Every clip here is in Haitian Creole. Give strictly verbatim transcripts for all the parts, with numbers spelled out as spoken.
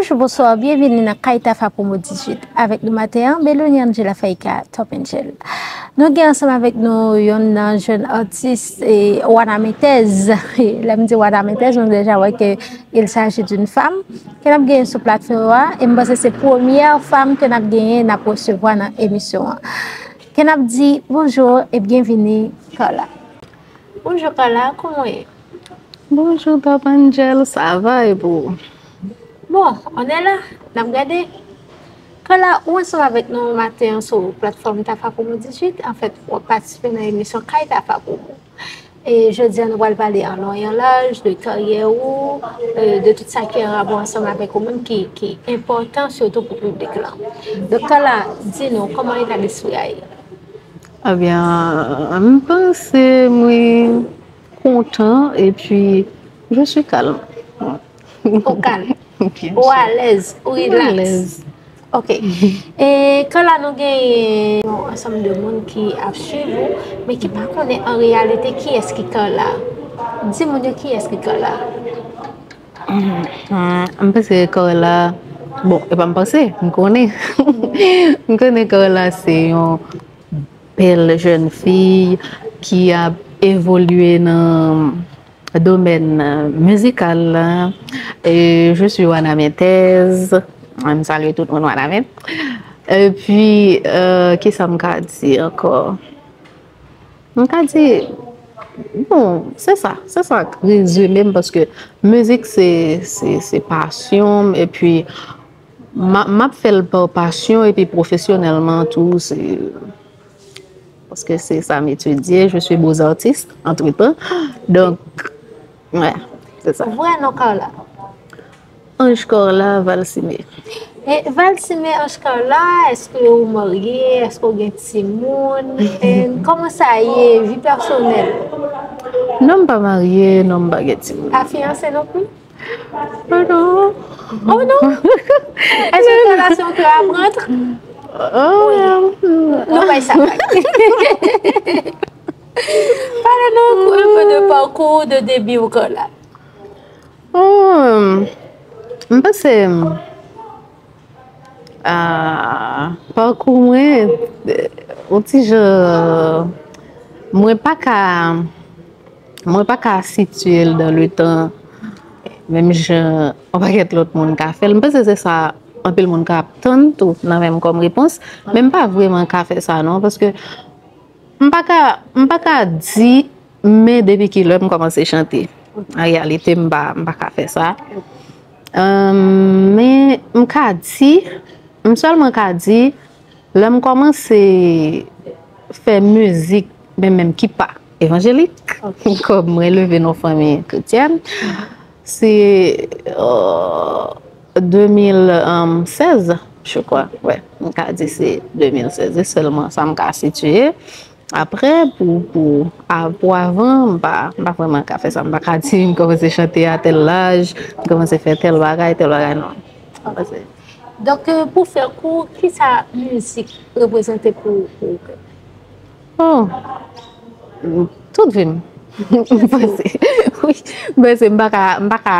Bonjou, bonswa, byenvini nan Kay Tafa Promo dizuit. Avèk nou maten an, Belonie Angela Faïka, Top Angel. Nou gen ansanm avèk nou yonn nan jèn atis e wanamentèz. Lè m di wanamentèz, nou deja wè ke il s'agit d'une femme ke n ap genyen sou platfòm an, e m panse se premyè fanm ke n ap genyen, n ap resevwa nan emisyon an. Ke n ap di bonjou e byenvini, Carla. Bonjou, Carla, kòman w ye? Bonjou, Top Angel, sa va e pou ou? Bon, on est là, n ap gade. Carla, ou ansanm avèk nou maten an sou platfòm Tafa Promo dizuit. Anfèt, w ap patisipe nan emisyon Kay Tafa Promo. E jodi a, nou pral pale an lon e an laj de karyè ou, e de tout sa ki an rapò ansanm avèk ou menm ki, ki enpòtan, sitou pou piblik lan. Donk, Carla, di nou, kòman eta despri a ye? Ebyen, m panse mwen kontan, epi je suis calme. Ou kalm. Bien sûr. Ou alèz, ou relax. Alèz. Ok. E Carla, nou genyen yon ansanm de moun ki ap swiv ou, men ki pa konnen an reyalite kiyès ki Carla. Di moun yo kiyès ki Carla. Hmm, m panse Carla, bon, e pa m panse, m konnen. M konnen Carla se yon bèl jèn fi ki ap evolye nan domèn, euh, mizikal la. E je suis wanamentèz. M salye tout moun Wanament. Epi, euh, kisa m ka di ankò? M ka di, bon, se sa, se sa k rezime m, paske mizik se, se, se pasyon m, epi m a, m ap fè l pa pasyon, epi pwofesyonèlman tou, se, paske se sa m etidye, je suis beaux-artistes, entre-temps. Donk, wè, se sa. Vrè non Carla? Ange Carla Valcimé. E Valcimé Ange Carla, èske ou marye? Èske ou gen timoun? E kòman sa ye, vi pèsonèl? Non, m pa marye, non, m pa gen timoun. Pa fiyanse non plis? Oh non. Oh non? Èske relasyon ke ap rantre? Oh, nou bay sa. Pale nou un peu de parcours, de début ou Carla. Hmm, m panse, ah, pakou mwen, eh, yon ti jan, mwen pa ka, mwen pa ka sitiye l dan le tan, menm jan yon pakèt lòt moun ka fè l. M panse se sa anpil moun ka ap tann tou nan menm kòm repons, men m pa vrèman ka fè sa non, paske m pa ka, m pa ka di, men depi ki lè m kòmanse chante. An reyalite, m pa, m pa ka fè sa. Ahn, men m ka di, m sèlman ka di, lè m kòmanse fè mizik, men menm ki pa evanjelik, kòm mwen leve nan fanmi kretyèn, se, euh, de mil sèz, je crois. Wè, m ka di se de mil sèz, e sèlman sa m ka sitiye. Apre, pou, pou, a, pou avan, m pa, m pa vrèman ka fè sa. M pa ka di m kòmanse chante a tèl laj, m kòmanse fè tèl bagay, tèl bagay, non. M pa panse. Donk, euh, pou fè kout, kisa mizik reprezante pou, pou ou? Oh, tout vi m. M panse, wi, m panse m pa ka, m pa ka,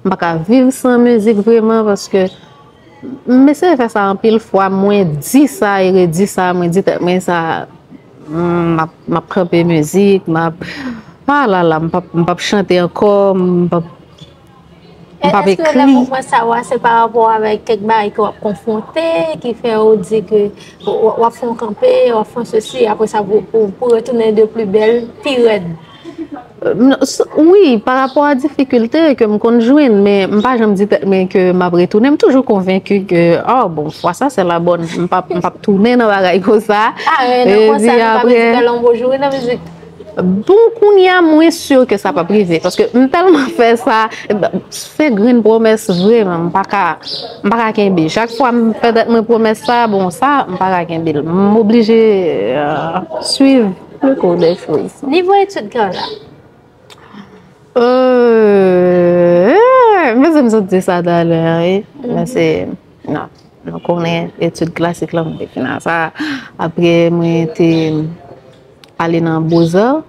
m pa ka viv san mizik vrèman, paske m eseye fè sa anpil fwa, mwen di sa e redi sa, mwen di tèt mwen sa, mm, m ap, m ap kanpe mizik, m ap, ah la la, m p ap, m p ap chante ankò, m p ap, m p ap ekri. Èske lè mouvman sa yo a, se pa rapò avèk kèk bagay ke w ap konfwonte, ki fè w di ke w, w ap fè yon kanpe, w ap fè yon sesi, apre sa, pou, pou, pou retounen de pli bèl, pi rèd? Euh, non, s-, wi, pa rapò a difikilte ke m konn jwenn, men m pa janm di tèt mwen ke m ap retounen. M toujou konvenki ke, oh, bon, fwa sa, c'est la bonne. M p ap, m p ap tounen nan bagay konsa. Ah, men nan konsa, nou pa mezi bèl yon bon jou, wi, nan mizik. Bon, kounye a, mwen si ke sa p ap rive, paske m tèlman fè sa, fè grenn pwomès, vrèman, m pa ka, m pa ka kenbe. Chak fwa m fè tèt mwen pwomès sa, bon, sa, m pa ka kenbe l. M oblije, euh, suiv le cours des choses. Nivo etid Carla? Euh, mwen se m sot di sa talè, wi. Men se, non, nou konnen etid klasik la, mwen te fin a sa. Apre, mwen te ale nan Beaux-Arts,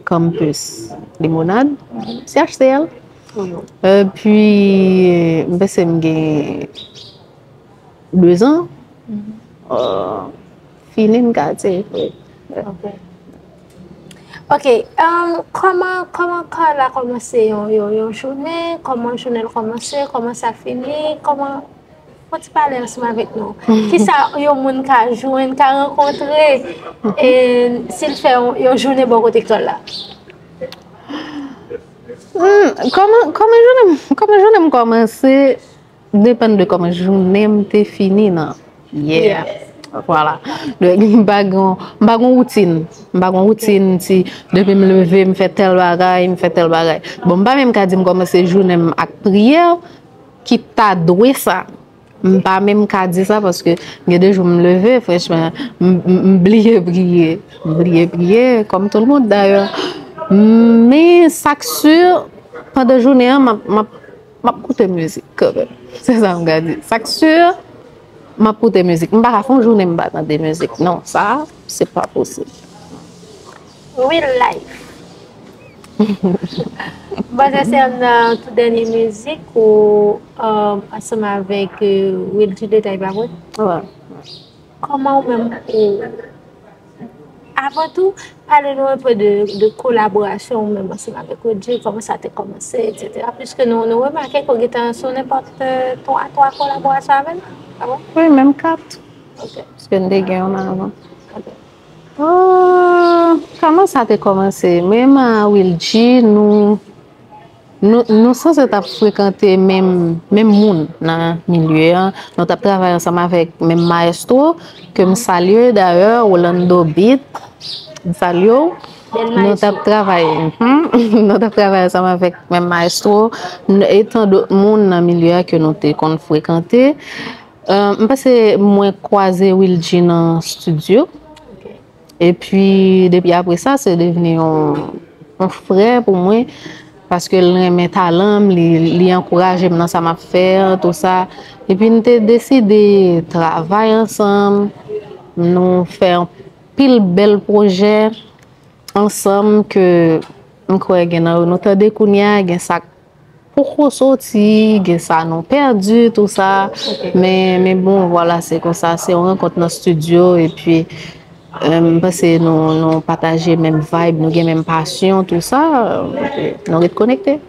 Campus Limonade, C H C L. Epi, m panse m gen dezan. Euh, fini m ka di, wi. Ok. Ok, um, kòman, kòman Carla kòmanse yon, yon, yon jounen? Kòman jounen l kòmanse? Kòman sa fini? Kòman, fò ti pale ansanm avèk nou. Kisa yon moun ka jwenn, ka rankontre, e si l fè yon, yon jounen bò kote Carla? Hmm, kòman, kòman jounen m, kòman jounen m kòmanse? Depann de kòman jounen m te fini nan yè a. Vwala. Donk, m pa gen, m pa gen woutin. M pa gen woutin si depi m leve, m fè tèl bagay, m fè tèl bagay. Bon, m pa menm ka di m kòmanse jounen m ak priyè, ki ta dwe sa. M pa menm ka di sa paske gen de jou m leve, franchman, m, m, m bliye priye. M bliye priye, kòm tout moun dayè. Men sa k si, pandan jounen an, m ap, m ap M ap koute mizik kanmenm. Se sa m ka di. Sa k si, m ap koute mizik. M pa ka fè yon jounen m pa tande mizik. Non, sa, se pa posib. Real life. Bon, sa se yon nan tou dènye mizik ou um, ansanm avèk uh, Will G Detay, pa vre? Wè. Kòman ou menm ou Avan tou, pale nou enpe de, de kolaborasyon ou menm ansanm avèk Rodjig, kòman sa te kòmanse, etsetera. Piske nou, nou remake ke w gentan sou nenpòt twa, twa kolaborasyon avè l, pa vre? Wi, menm kat. Ok. Paske n te gen yon avan. Ok. Oh, kòman sa te kòmanse? Mwen menm a Will G, nou Nou, nou sanse t ap frekante menm, menm moun nan milye a. Nou t ap travay ansanm avèk menm mayestwo, ke m salye dayè, Rolando Beat. M salye w. Nou t ap travay, mhm. Nou t ap travay ansanm avèk menm mayestwo, e tan dòt moun nan milye a ke nou te konn frekante. Euh, m panse mwen kwaze Wilgy nan estidyo. Epi, depi apre sa, se devni yon, yon frè pou mwen, paske l renmen talan m, li, li ankouraje m nan sa m ap fè an, tou sa. Epi, n te deside travay ansanm, nou fè anpil bèl pwojè ansanm ke m kwè gen nan yo nou tande kounye a, gen sa k poko soti, gen sa nou pèdi, tou sa. Men, men bon, vwala, se konsa. Se yon rankont nan estidyo, epi, euh, m panse nou, nou pataje menm vibe, nou gen menm pasyon, tou sa, euh, nou ret konekte.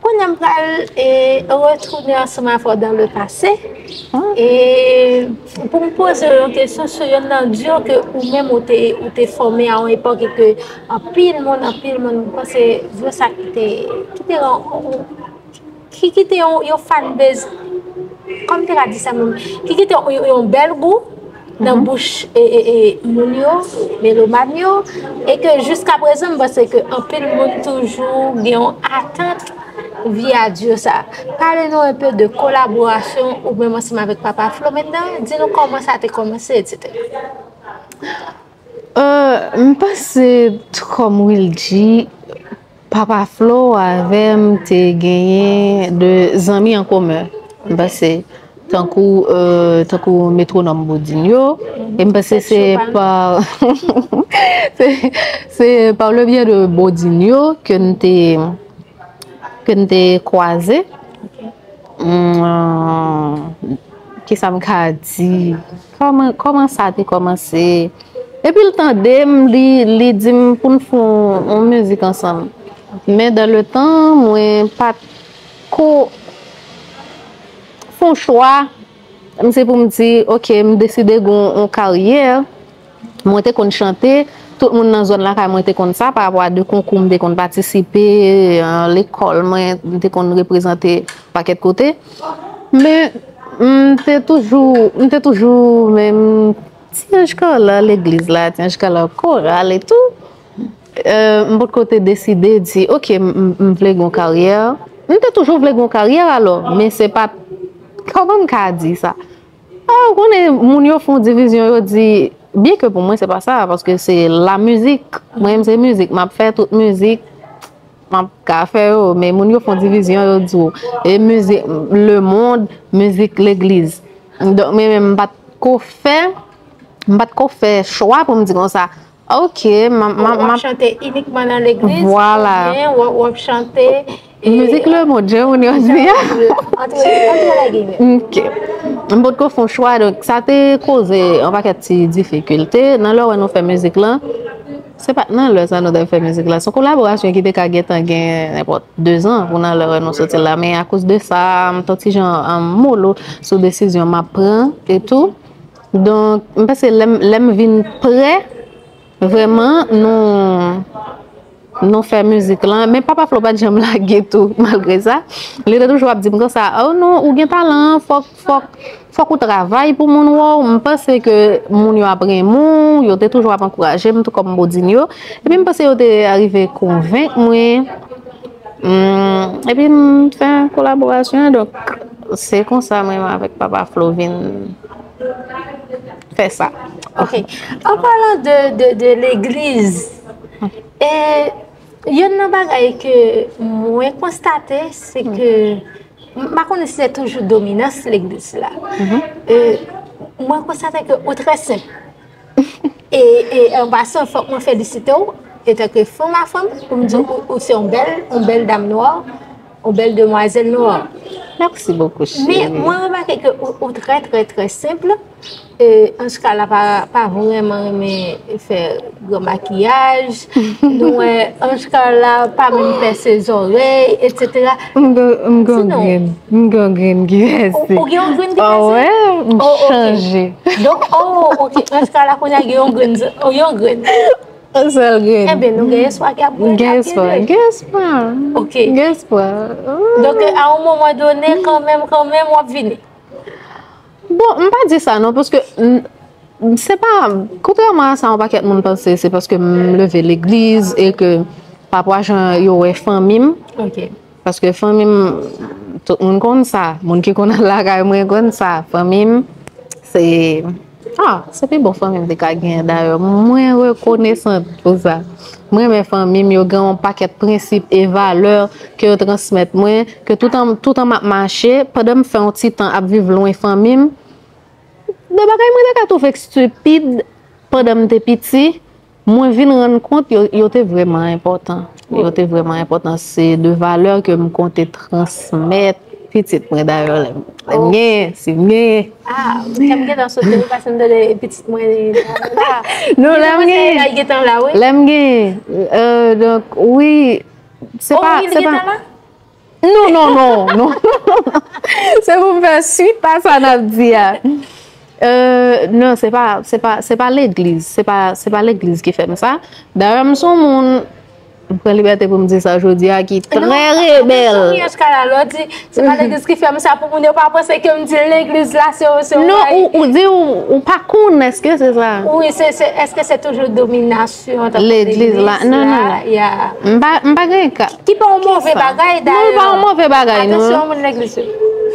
Kounye a m pral e, retounen ansanm avè w dans le passé. E pou m poze w yon kesyon sou youn nan duo ke ou menm ou te, ou te fòme a yon epòk e ke anpil moun, anpil moun, m panse duo sa ki te, ki te ran-, ki, ki te yon, yon fanbase, kòman m te ka di sa menm, ki kite yon, yon bèl gou nan bouch e, e, e, moun yo, melomàn yo, e ke jiska prezan, m panse ke anpil moun toujou gen yon atant via duo sa. Pale nou enpe de kolaborasyon ou menm ansanm avèk Papa Flo mentnan, di nou kòman sa te kòmanse, etsetera. Euh, m panse, kòm Wilgy, Papa Flo avè m te genyen de zanmi an komen. M panse, tankou, euh, tankou Metwonòm Bodinyo. E m panse se pa, se, se par le biais de Bodinyo ke n te, ke n te kwaze. Hmm, kisa m ka di? Kòman, kòman sa te kòmanse? Epi l tande m, li, li di m pou n fè yon, yon mizik ansanm. Men dans le temps, mwen pa t ko fè yon chwa. M se pou m di, ok, m deside gen yon, yon karyè. Mwen te konn chante, tout moun nan zòn lakay mwen te konn sa, pa rapò a de konkou m te konn patisipe, euh, lekòl mwen, m te konn reprezante pakèt kote. Men, m te toujou, m te toujou menm Ti Anj Carla legliz la, Ti Anj Carla koral e tou. Euh, m potko te deside di, ok, m, m, m vle gen yon karyè. M te toujou vle gen yon karyè alò, men se pa t, kòman m ka di sa? Ah, ou konnen, moun yo fè yon divizyon, yo di, byen ke pou mwen, se pa sa, paske se la mizik. Mwen menm, se mizik. M ap fè tout mizik, m ap ka fè yo, men moun yo fè yon divizyon, yo di w, e mizik lemonn, mizik legliz. Donk, mwen menm, m pa t ko fè, m pa t ko fè chwa pou m di konsa, Ok, m ap, m ap, m W ap ap, chante inikman nan legliz? Vwala. Oubyen w ap, w ap chante Mizik lemonn, jan moun yo di a. Antre, antre legliz. Ok. M potko fè yon chwa, donk sa te koze yon pakèt ti difikilte. Nan lè w wè nou fè mizik lan, se pa t nan lè sa nou te fè mizik lan. Se yon kolaborasyon ki te ka gentan gen nenpòt dezan pou nan lè w wè nou soti la. Men akoz de sa, m t yon ti jan um, molo sou desizyon m ap pran e tou. Donk, m panse lè m lè m vin prè, vrèman, nou nou fè mizik lan, men Papa Flo pa t janm lage tou, malgre sa. Li te toujou ap di m konsa, oh non, ou gen talan, fòk, fòk, fòk ou travay pou moun wè w. M panse ke moun yo ap renmen w, yo te toujou ap ankouraje m, tou kòm Bodinio. Epi m panse yo te arive konvenk mwen. Hmm, epi m fè kolaborasyon an, donk se konsa mwen menm avèk Papa Flo vin fè sa. Ok. An palan de, de, de legliz, e, youn nan bagay ke mwen konstate, se ke, m pa konnen si se toujou dominans legliz la. E, mwen konstate ke ou trè senp. E, e an pasan, fòk mwen felisite w, etanke fanm a fanm, pou m di w, ou, ou se yon bèl, yon bèl dam nwa, yon bèl demwazèl nwa. Merci beaucoup, Men chérie. Mwen remake ke ou, ou trè, trè, trè senp. E, Anjka la pa, pa vrèman renmen fè gran makiyaj. Nou wè Anjka la pa menm pèse zòrèy, etsetera. M gen- m gen Sinon- grenn. M gen grenn ki Ou, ou pèse. gen yon grenn ki Oh pèse? ouais, m Oh, ok. chanje. Donk, oh, ok. Anjka la kounye a gen yon grenn, oh, yon grenn. Yon sèl grenn. Enben, nou gen espwa ki ap M gen ap espwa. ede. Gen espwa. Ok. Gen espwa. Donk, a yon moman done, kanmenm, kanmenm, w ap vini. Bon, m pa di sa non, paske m- se pa, kontrèman a sa yon pakèt moun panse, se paske m leve legliz e ke pa rapò a jan yo wè fanmi m. Ok. Paske fanmi m, tout moun konn sa. Moun ki konn al lakay mwen konn sa. Fanmi m, se, ah, se pi bon fanmi m te ka genyen dayè. Mwen rekonesan pou sa. Mwen renmen fanmi m, yo gen yon pakèt prensip e valè ke yo transmèt mwen, ke toutan, toutan m ap mache, pandan m fè yon ti tan ap viv lwen fanmi m, de bagay mwen te ka twouve stipid pandan m te piti, mwen vin rann kont yo, yo te vrèman enpòtan. Yo te vrèman enpòtan. Se de valè ke m konte transmèt pitit mwen dayè lè m lè m genyen, si m genyen. Ah, kè m gentan sote wi, paske m tande pitit mwen la. Non, lè m genyen. Li gentan la, wi. Lè m genyen. Euh, donk, wi, se Oh, pa, wi, li se pa. Gentan la? Non, non, non, non. Se pou m fè swit a sa n ap di a. Euh, non, se pa, se pa, se pa legliz. Se pa, se pa legliz ki fè m sa. Dayè, m se yon moun, m pran libète pou m di sa jodi a, ki trè rebèl. Anjka la, lè w di, se pa legliz ki fè m sa, pou moun yo pa panse ke m di legliz la, se, se Non, ou, ou di ou, ou pa konn èske se sa. Wi, se, se, èske se toujou dominasyon? Legliz la. Non, non, non. Ya. M pa, m pa gen ka. Ki pa yon move bagay, Non, li pa yon move bagay, non. Atansyon, moun legliz yo.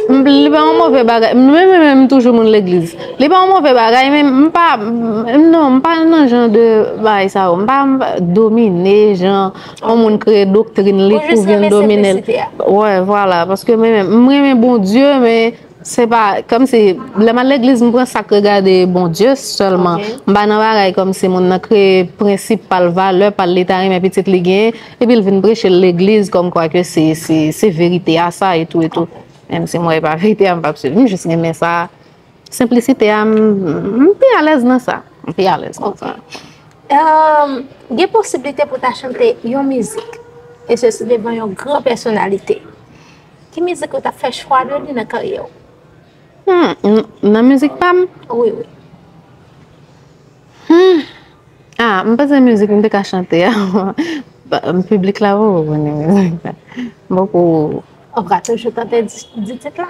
M- Li pa yon move bagay. Mwen menm, menm, m toujou moun legliz. Li pa yon move bagay, men m pa, m- non, m pa nan jan de bagay sa yo. M pa, m pa domine, jan, yon moun kreye doktrin li pou vin domine l. Wè, vwala, paske mwen menm, m renmen Bondye, men se pa, kòmsi, lè m al legliz, m pran sa k regade Bondye sèlman. M pa nan bagay kòmsi moun nan kreye prensip pa l, valè pa l, li ta renmen pitit li genyen, epi l vin preche l legliz, kòmkwa ke se, se, se verite a sa, e tou, e tou. Menm si m wè e pa verite a, m p ap swiv. M jis renmen sa. Senplisite a, m, m pi alèz nan sa. M pi alèz nan sa. Ahn, gen posiblite pou w ta chante yon mizik, e sesi devan yon gran pèsonalite. Ki mizik ou t ap fè chwa de li nan karyè w? Hmm, n- nan mizik pa m? Wi, wi. Hmm. Ah, m panse mizik m te ka chante a. Ba- Piblik la poko konnen mizik la. M poko. Ou ka toujou tante di, di tit la.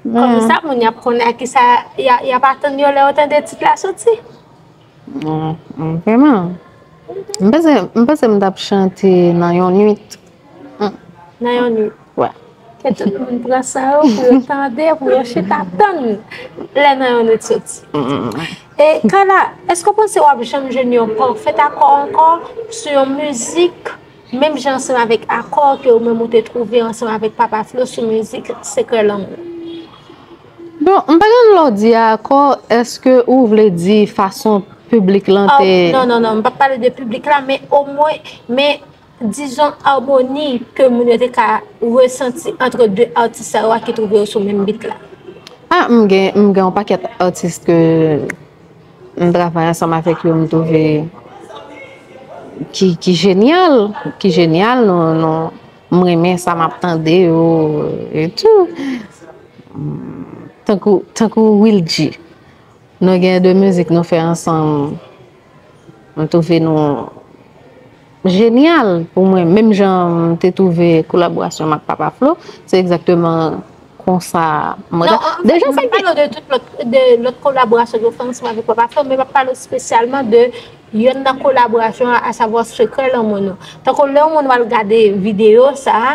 Kòm sa, moun y ap konnen a kisa y a- y ap atann yo lè yo tande tit la soti. Hmm, hmm, vrèman. M panse, m panse m t ap chante nan yon nwit. Nan yon nwit. Wè. Ke tout moun pran san yo pou yo tande, pou yo chita tann lè nan yon nwit soti. E Carla, èske w panse w ap janm jwenn yon pafè akò ankò sou yon mizik, menm jan ansanm avèk akò ke ou menm ou te twouve ansanm avèk Papa Flo sou mizik Sekrè Lanmou? Bon, m pa konn lè w di akò, èske ou vle di fason piblik lan Oh, te. Non, non, non, m p ap pale de piblik la, men omwen, men dizon, amoni ke moun yo te ka resanti antre de atis sa yo a ki twouve yo sou menm bit la. Ah, m gen, m gen yon pakèt atis ke m travay ansanm avèk yo, m twouve ki, ki jenyal, ki jenyal, nou, nou, m renmen sa m ap tande yo, e tou. Tankou, tankou Will G. Nou gen de mizik nou fè ansanm. M twouve nou jenyal pou mwen. Menm jan m te twouve kolaborasyon m ak Papa Flo, se egzakteman konsa m wè. Non, an De fèt, jan m sa ap pale de tout lòt, de lòt kolaborasyon ke w fè ansanm avèk Papa Flo, men m ap pale espesyalman de yonn nan kolaborasyon an, asavwa Sekrè Lanmou Nou. Tankou lè yon moun pral gade videyo sa a,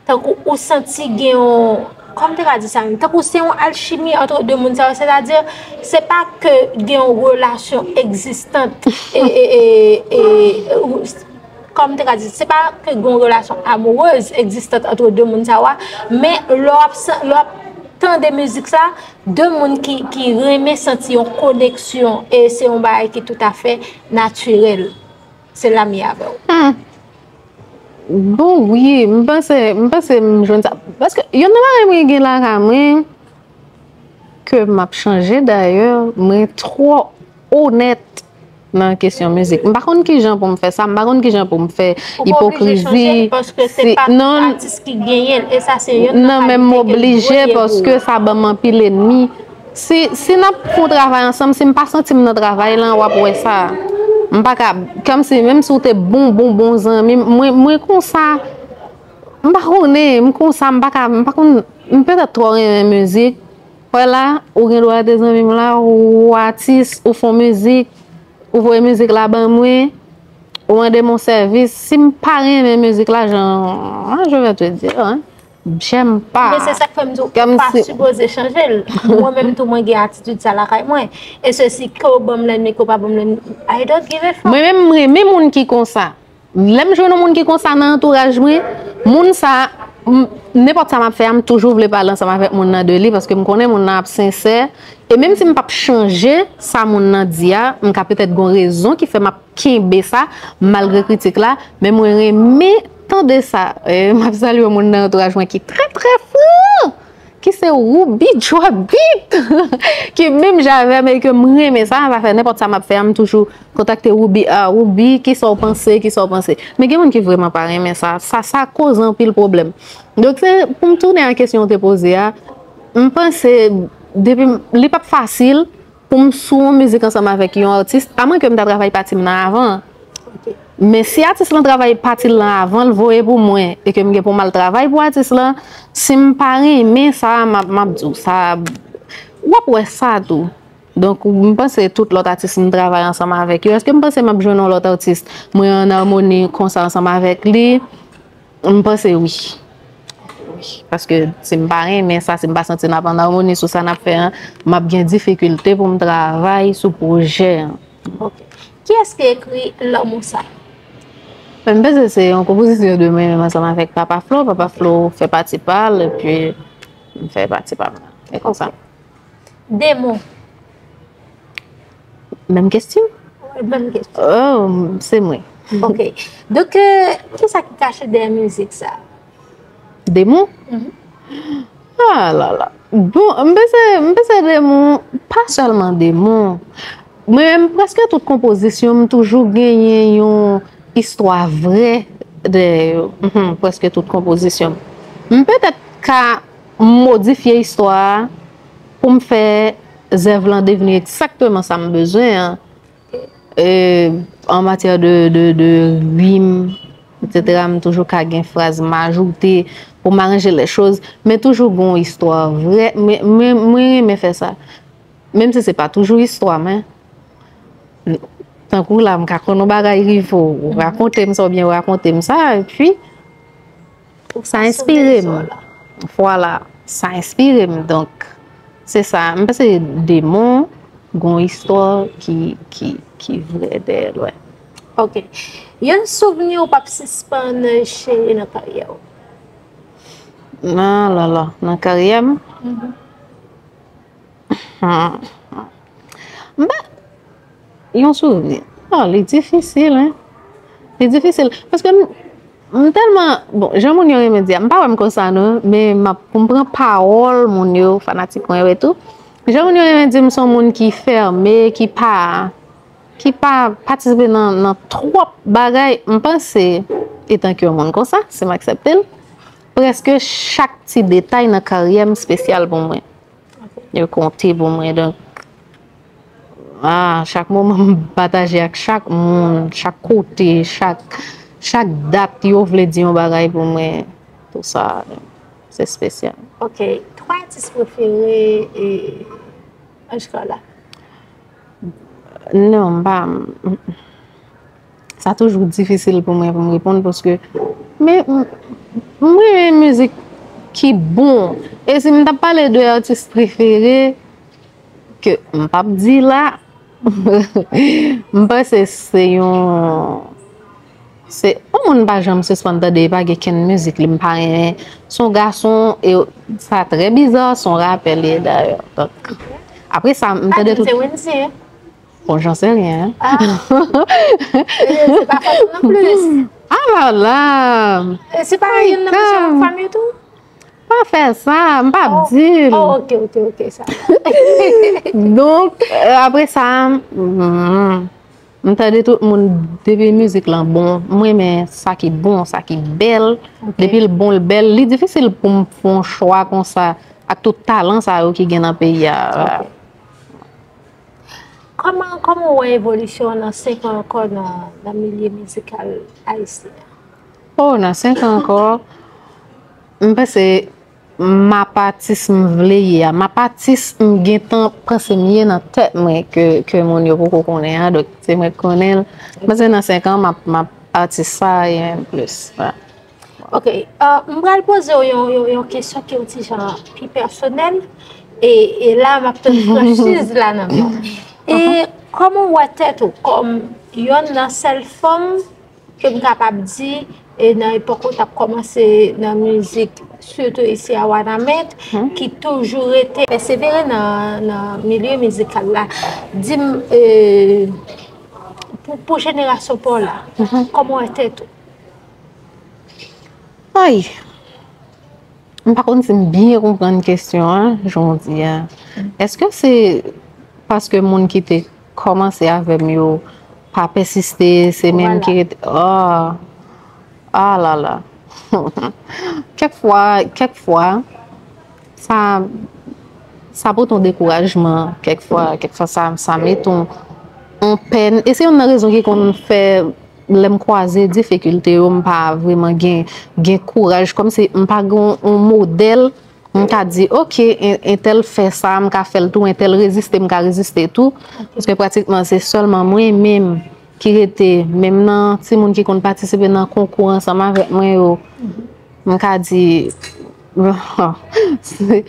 tankou ou santi gen yon, kòman m te ka di sa menm? Tankou se yon alchimi antre de moun sa yo, sètadi, se pa ke gen yon relasyon egzistan, e, e, e, e, ou- kòman m te ka di, se pa ke gen yon relasyon amourèz egzistan antre de moun sa yo a, men lè w ap san- lè w ap tande mizik sa, de moun ki, ki renmen santi yon koneksyon, e se yon bagay ki toutafè natirèl. Se la m ye avè w. Bon, wi, m panse, m panse m jwenn sa. Paske yonn nan bagay mwen gen lakay mwen, ke m ap chanje dayè, mwen twò onèt nan kesyon mizik. M pa konn kijan pou m fè sa, m pa konn kijan pou m fè Ou pa oblije chanje ipokrizi. l paske se Si- pa non, atis ki genyen l. E sa se yonn nan non, men m kalite ke l oblije dwe gen pou paske ou. Sa ban m anpil enmi. Si, si n ap fè yon travay ansanm, si m pa santi m nan travay lan, w ap wè sa. M pa ka, kòmsi, menm si w te bon, bon, bon zanmi m, mwen, mwen konsa, m pa konnen, m konsa, m pa ka, m pa konn, m petèt twò renmen mizik. Wè la, ou gen dwa te zanmi m la, ou atis, ou fè yon mizik, ou voye mizik la ban mwen, ou mande m yon sèvis. Si m pa renmen mizik la, jan, ah, je vais te dire, hein, j'aime pas. Men se sa k fè m di w, Kòm ou pa si- sipoze chanje l. Mwen menm tou, mwen gen atitid sa lakay mwen. E se si ke w ban m lènmi, ke w pa ban m lènmi, I don't give a fuck. Mwen menm, m renmen moun ki konsa. Lè m jwenn yon moun ki konsa nan antouraj mwen, moun sa, m- nenpòt sa m ap fè a, m toujou vle pale ansanm avèk moun nan de li, paske m konnen moun nan ap sensè. E menm si m p ap chanje sa moun nan di a, m ka petèt gen yon rezon ki fè m ap kenbe sa, malgre kritik la, men mwen renmen tande sa. E m ap salye moun nan antouraj mwen ki trè, trè fran, ki se Ruby Djwabit, ki menm jan avè m e ke m renmen sa, sa fè nenpòt sa m ap fè a, m toujou kontakte Ruby, ah, Ruby, kisa w panse, kisa w panse. Men gen moun ki vrèman pa renmen sa, sa, sa koze anpil pwoblèm. Donk, se pou m tounen a kesyon w te poze a, m panse, depi m- li p ap fasil, pou m sou yon mizik ansanm avèk yon atis, amwenke m ta travay pati m nan avan. Men si atis lan travay pati l lan avan l voye pou mwen, e ke m gen pou m al travay pou atis lan, si m pa renmen sa, m ap, m ap di w sa, w ap wè sa tou. Donk, m panse tout lòt atis m travay ansanm avèk yo. Èske m panse m ap jwenn yon lòt atis, mwen an amoni konsa ansanm avèk li? M panse wi. Wi. Paske si m pa renmen sa, si m pa santi n ap an amoni sou sa n ap fè an, m ap gen difikilte pou m travay sou pwojè an. Ok. Kiyès ki ekri Lanmou sa? M panse se yon konpozisyon de mwen menm ansanm avèk Papa Flo. Papa Flo fè pati pa l, epi m fè pati pa m nan. E konsa. Demon. Menm kesyon? Menm kesyon. Oh, se mwen. Ok. Donk, euh, kisa ki kache dèyè mizik sa? Demon? Ah la la. Bon, m panse, m panse demon, pa sèlman demon. Men prèske tout konpozisyon m toujou genyen yon istwa vrè dèyè yo. Mhm, prèske tout konpozisyon m. M petèt ka modifye istwa a pou m fè zèv lan devni egzakteman sa m bezwen an. Euh, an matyè de, de, de rim, et cetera, m toujou ka gen fraz m ajoute pou m aranje lè choz, men toujou gen yon istwa vrè. Mwen, mwen, mwen renmen fè sa. Menm si se pa toujou istwa, men tankou la, m ka konn yon bagay rive w, ou rakonte m sa oubyen ou rakonte m sa, epi sa enspire m. Vwala, sa enspire m. Donk, se sa. M panse demon, gon istwa ki, ki, ki vrè dèyè l, wè. Ok. Yon souvni ou p ap sispann cheri nan karyè w? Ah la la, nan karyè m? M pa, Yon souri. Oh, li difisil, hein? Li difisil. Paske m, m tèlman, bon, jan moun yo renmen di a, m pa wè m konsa non, men m ap, pou m pran pawòl moun yo, fanatik mwen yo etou. Jan moun yo renmen di m se yon moun ki fèmen, ki pa, ki pa patisipe nan, nan twòp bagay, m panse, etanke yon moun konsa, si m aksepte l, prèske chak ti detay nan karyè m espesyal pou mwen. Yo konte pou mwen, donk, ah, chak moman m pataje ak chak moun, chak kote, chak, chak dat yo vle di yon bagay pou mwen, tou sa, se espesyal. Ok, twa atis prefere e Ange Carla? Non, m pa, m, m, sa toujou difisil pou mwen pou m reponn paske, men m, m renmen mizik ki bon. E si m t ap pale de atis prefere, ke m p ap di la, m panse se yon, se yon moun m pa janm sispann tande, e pa gen kenn mizik li m pa renmen. Se yon gason, e sa trè biza, se yon rapè li ye dayè. Donk, apre sa, m tande tout. Pa di m se Wendy, hein? Bon, j'en sais rien, hein. Ah. E, se pa fanm nan plis. Ah là là! E se pa youn nan mesye fanm yo tou? Pa fè sa, m p ap di l. Oh, ok, ok, ok, sa. Donk, euh, apre sa, mm, m tande tout moun, depi mizik lan bon, m renmen sa ki bon, sa ki bèl. Ok. Depi l bon, l bèl. Li difisil pou m fè yon chwa konsa, ak tout talan sa yo ki gen nan peyi a. Ok. Kòman, kòman w wè evolisyon w nan senk an ankò nan, nan milye mizikal ayisyen an? Oh, nan senk an ankò, m panse m ap atis m vle ye a. M ap atis m gentan panse m ye nan tèt mwen ke, ke moun yo poko konnen an. Donk, se mwen k konnen l. M panse nan senk an, m ap, m ap atis sa e menm plis. Vwala. Ok, euh, m pral poze w yon, yon, yon kesyon ki yon ti jan pi pèsonèl, e, e la m ap tann franchiz la nan men w. E kòman w wè tèt ou kòm yonn nan sèl fanm ke m kapab di, e nan epòk ou t ap kòmanse nan mizik, sitou isi a Wanament, ki toujou rete pèsevere nan, nan milye mizikal la? Di m, e, pou, pou jenerasyon pa w la, kòman w wè tèt ou? Ay! M pa konn si m byen konprann kesyon an, jan w di a. Èske se paske moun ki te kòmanse avè m yo pa pèsiste, se menm ki rete? Oh! Ah là là! Kèk fwa, kèk fwa, sa, sa pote yon dekourajman, kèk fwa, kèk fwa sa, sa mete yon, yon pèn. E se youn nan rezon ki konn fè lè m kwaze difikilte yo, m pa vrèman gen, gen kouraj, kòmsi m pa gen yon, yon modèl, m ka di, ok, en, entèl fè sa, m ka fè l tou, entèl reziste, m ka reziste tou. Paske pratikman se sèlman mwen menm ki rete, menm nan timoun ki konn patisipe nan konkou ansanm avèk mwen yo, m ka di, se,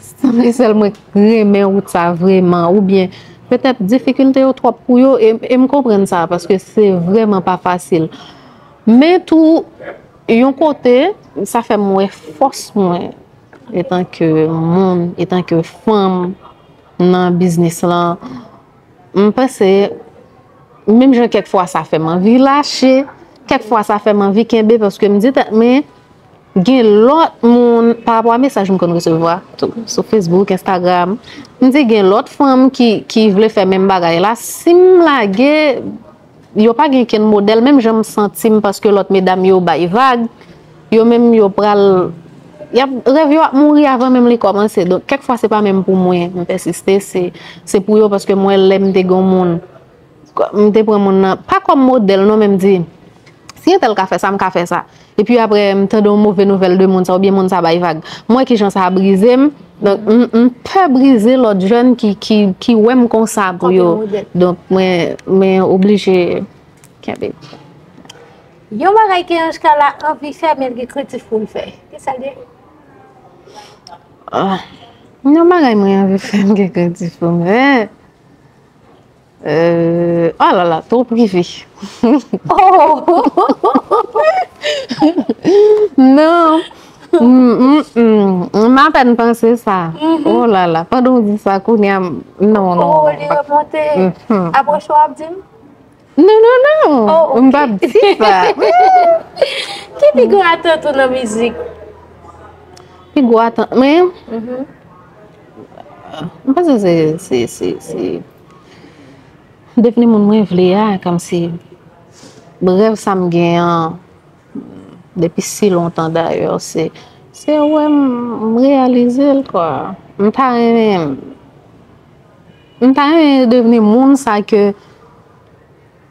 se sèl mwen k renmen wout sa vrèman, oubyen petèt difikilte yo twòp pou yo, e, e m konprann sa, paske se vrèman pa fasil. Men tou, yon kote, sa fè m wè fòs mwen, etanke moun, etanke fanm nan biznis lan. M panse, menm jan kèk fwa sa fè m anvi lache, kèk fwa sa fè m anvi kenbe, paske m di tèt mwen, gen lòt moun, pa rapò a mesaj m konn resevwa tou, sou Facebook, Instagram, m di gen lòt fanm ki, ki vle fè menm bagay la. Si m lage, yo pa gen kenn modèl, menm jan m santi m, paske lòt medam yo bay vag, yo menm yo pral, y ap, rèv yo ap mouri avan menm li kòmanse. Donk, kèk fwa se pa menm pou mwen, m pèsiste, se, se pou yo, paske m wè lè m te gen yon moun, m te pran moun nan, pa kòm modèl non, men m di, si entèl ka fè sa, m ka fè sa. Epi apre, m tande yon move nouvèl de moun sa, oubyen moun sa bay vag. M wè kijan sa brize m. Donk, m, m pè brize lòt jèn ki, ki, ki wè m konsa pou yo. Donk, mwen, mwen oblije kenbe. Yon bagay ke Ange Carla anvi fè, men l gen kredi pou l fè. Kisa l ye? Ah, yon bagay mwen anvi fè, m gen kredi pou m fè. Euh, oh là là, twò prive. Oh! Non. Mm, mm, mm. M apèn panse sa. Oh la la, pandan w di sa kounye a, m- non, non, Oh, non. Li remonte. Mhm. Apre show ap di m. Non, non, non. Oh, M ok. p ap di sa. Ki pi gwo atant ou nan mizik? Pi gwo atant mwen, Mhm. m panse se se se se devni moun mwen vle a, kòmsi rèv sa m gen an depi si lontan dayè, se se wè m, m reyalize l kwa. M ta renmen m ta renmen devni moun sa ke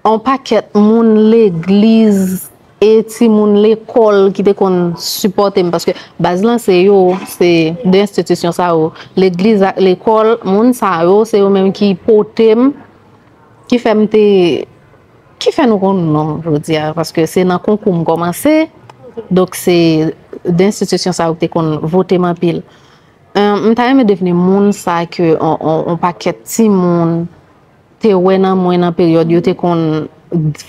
yon pakèt moun legliz e timoun lekòl ki te konn sipòte m, paske baz lan se yo, se de enstitisyon sa yo, legliz ak lekòl, moun sa yo se yo menm ki pote m, ki fè m te ki fè nou konn non jodi a, paske se nan konkou m kòmanse. Donk se de enstitisyon sa yo ki te konn vote m anpil. M ta renmen devni moun sa ke yon pakèt timoun te wè nan mwen nan peryòd yo te konn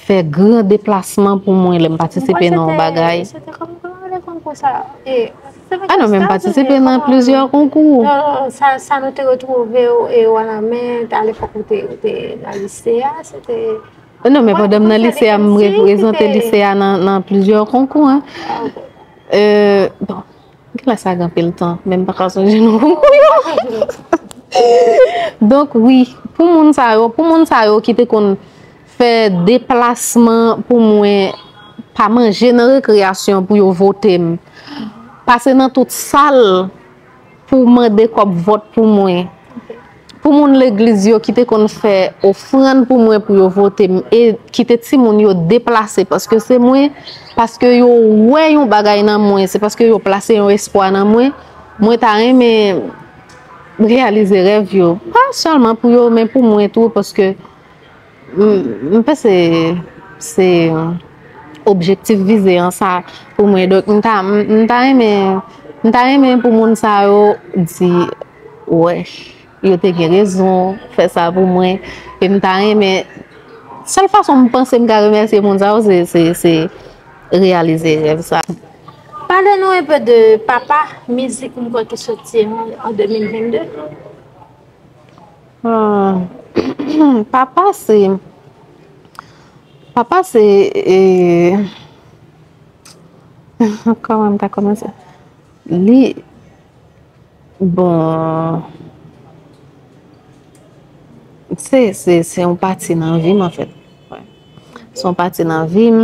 fè gran deplasman pou mwen lè m patisipe nan yon bagay. Se te kòman, kòman rele konkou sa? E, Ah non, men m patisipe nan plizyè konkou. Non, non, sa, sa nou te retwouve w e Wanament, a lepòk ou te, ou te nan lise a, se te Non, men pandan m nan lise a, m reprezante lise a nan, nan plizyè konkou. Hein. Euh, bon, gen lè sa gen anpil tan, men m pa ka sonje non konkou yo. Donk, wi, pou moun sa yo, pou moun sa yo ki te konn fè deplasman pou mwen, pa manje nan rekreyasyon pou yo vote m, pase nan tout sal pou mande kòb vòt pou mwen. Pou moun legliz yo ki te konn fè ofrann pou mwen pou yo vote m e kite timoun yo deplase paske se mwen, paske yo wè yon bagay nan mwen, se paske yo plase yon espwa nan mwen, mwen ta renmen reyalize rèv yo. Pa sèlman pou yo, men pou mwen tou, paske M, m panse se objektif vize an sa pou mwen. Donk, m ta, m, m ta renmen, m ta renmen pou moun sa yo di, wè, yo te gen rezon fè sa pou mwen. E m ta renmen, sèl fason m panse m ka remèsye moun sa yo, se, se, se reyalize rèv sa. Pale nou enpe de Papa, mizik m kwè ki soti an, an de mil vennde. Ah, papa se, papa se, eh, kòman m ta kòmanse? Li, bon, se, se, se yon pati nan vi m, anfèt. Wè. Se yon pati nan vi m.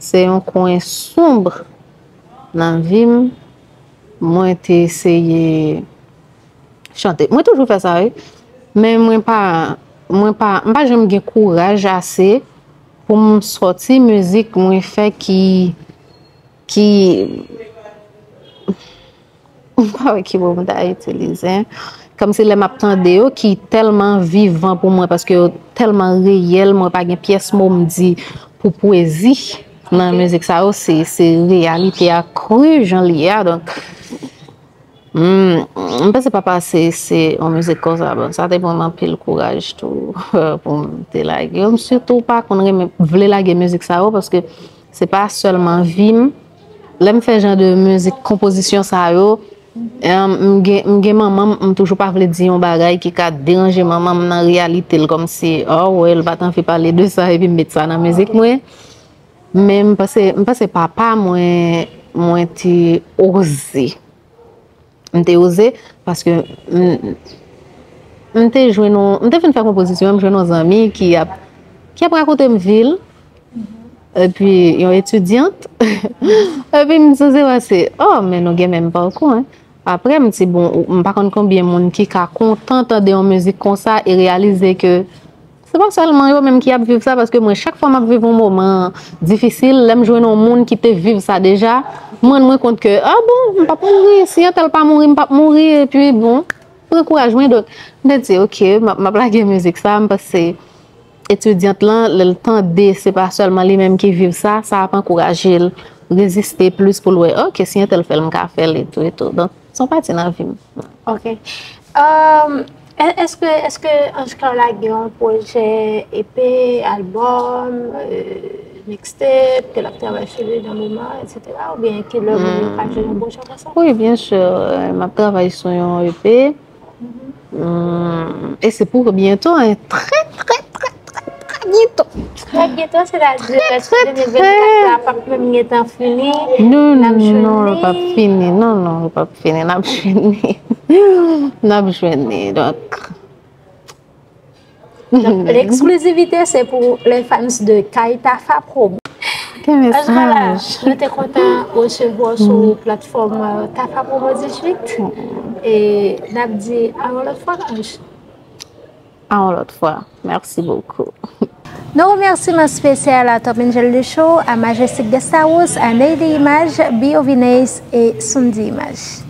Se yon kwen sonb nan vi m. Mwen te eseye chante. Mwen toujou fè sa, wi. Men mwen pa, mwen pa, m pa janm gen kouraj ase pou m sòti mizik mwen fè ki, ki, m pa wè ki mo m ta itilize. Kòmsi lè m ap tande yo ki tèlman vivan pou mwen, paske yo tèlman reyèl, mwen pa gen pyès mo m di pou pwezi nan mizik sa yo, se, se reyalite a kri jan li ye a, donk, Hmm, m panse Papa se, se yon mizik konsa, bon, sa te ban m anpil kouraj tou pou m te lage. M sitou pa konn renmen, vle lage mizik sa yo, paske se pa sèlman vi m. Lè m fè jan de mizik, konpozisyon sa yo, em, m gen, m gen manman m, m toujou pa vle di yon bagay ki ka deranje manman m nan reyalite l, kòmsi, oh, wè, l pa t anvi pale de sa, epi m met sa nan mizik mwen. Men m panse, m panse Papa mwen, mwen te oze. M te oze, paske m, m te jwenn yon, m te fin fè konpozisyon an, m jwenn yon zanmi ki ap, ki ap rakonte m vi l, epi yon etidyant, epi m sanse wè se, oh, men nou gen menm pakou, hein. Apre, m di, bon, ou- m pa konn konbyen moun ki ka kontan tande yon mizik konsa e reyalize ke se pa sèlman yo menm ki ap viv sa, paske mwen, chak fwa m ap viv yon moman difisil, lè m jwenn yon moun ki te viv sa deja, m rann mwen kont ke, ah bon, m p ap mouri, si entèl pa mouri, m p ap mouri, epi bon, pran kouraj mwen. Donk, m te di, ok, m ap, m ap lage mizik sa, m panse etidyant lan, lè l tande, se pa sèlman li menm ki viv sa, sa ap ankouraje l reziste plis pou l wè, ok, si entèl fè l, m ka fè l, etou, etou. Donk, se yon pati nan vi m. Ok. Um, è- èske, èske Ange Clara gen yon pwojè E P, albòm, euh, mixtape, ke l ap travay sou li nan moman, et cetera, oubyen ke lè moun yo ka jwenn yon pwojè konsa? Wi, byen si. M ap travay sou yon E P. Mm, e se pou byento, hein. Trè, trè, trè, trè, trè byento. Trè byento, sètadi de mil vennkat la p ap menm gentan fini. Non, non, non, l p ap fini. Non, non, l p ap fini. N ap jwenn li. N ap jwenn li. Donk, Donk, eksklizivite se pou les fans de Kay Tafa Promo. Anj Kala, nou te kontan resevwa w sou platfòm Tafa Promo dizuit. E n ap di a yon lòt fwa, Anj. A yon lòt fwa. Merci beaucoup. Nou remèsiman espesyal a Top Angel de Show, a Majestic Guest House, a Neydi Image, Bio Vinace e Sundy Image.